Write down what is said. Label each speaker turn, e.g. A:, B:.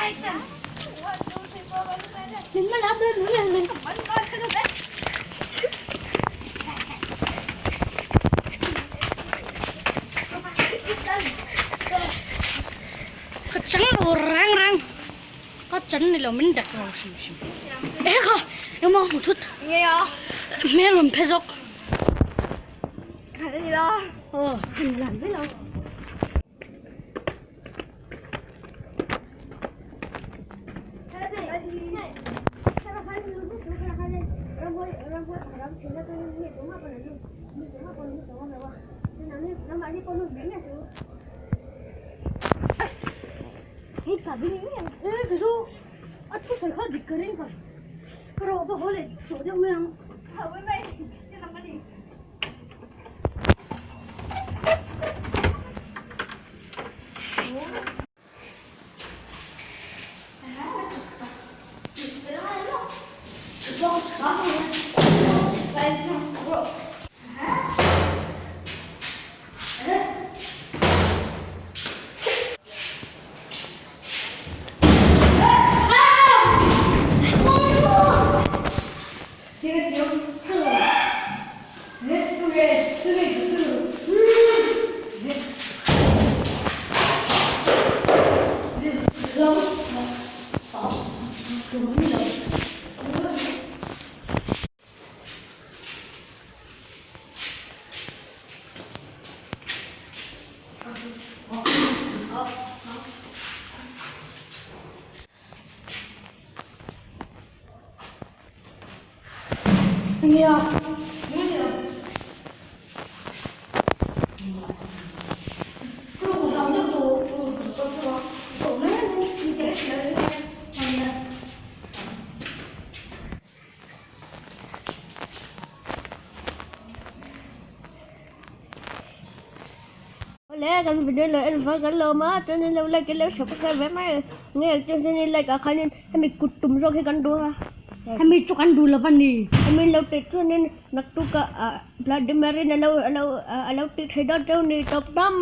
A: Ka chang lo rang rang ka chan ni lo min dak lo hrim hrim e kha emaw hmu thut hmel rawn phe zawk aw han lan mai lo.
B: Le kan video lo en vang kan lawm a chuanin lo like in lo subscribe ve mai nge chuanin like ah khanin hemi kut tum zawk hi kan duh a
A: hemi chu kan duh lo a ni
B: hemi lo tih chuanin naktuk ah Bloody Mary in alo alo alo tih theih dawn cheu ni tawp dam.